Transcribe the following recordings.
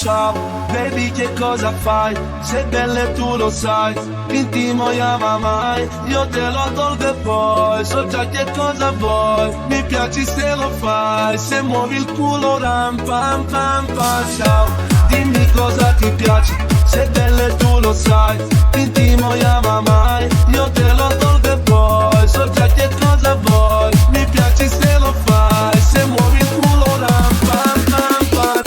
Ciao, baby che cosa fai? Sei bella e tu lo sai, intimo chiama mai, io te lo tolgo e poi so già che cosa vuoi, mi piaci se lo fai, se muovi il culo ram pam pam pam. Ciao, dimmi cosa ti piace, sei bella e tu lo sai, intimo chiama mai, io te lo tolgo e poi so già che cosa vuoi, mi piaci se lo fai, se muovi il culo ram pam pam pam.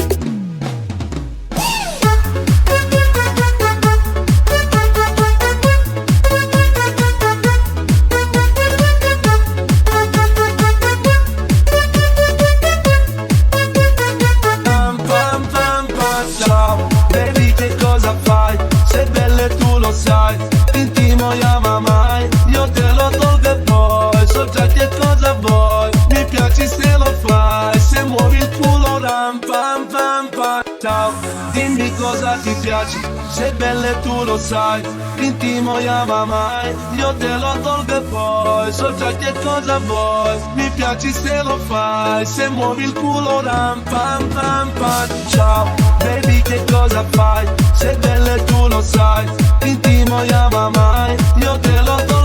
Pam pam pam pam. Ciao, baby che cosa fai? Sei bella e tu lo sai, intimo chiama mai, io te lo tolgo e poi so già che cosa vuoi, mi piaci se lo fai, se muovi il culo ram pam pam pam. Ciao, dimmi cosa ti piace, sei bella e tu lo sai, intimo chiama mai, io te lo tolgo e poi so già che cosa vuoi, mi piaci se lo fai, se muovi il culo ram pam pam pam. Ciao, baby che cosa fai? Sei bella e tu lo sai, intimo chiama mai, io te lo tolgo.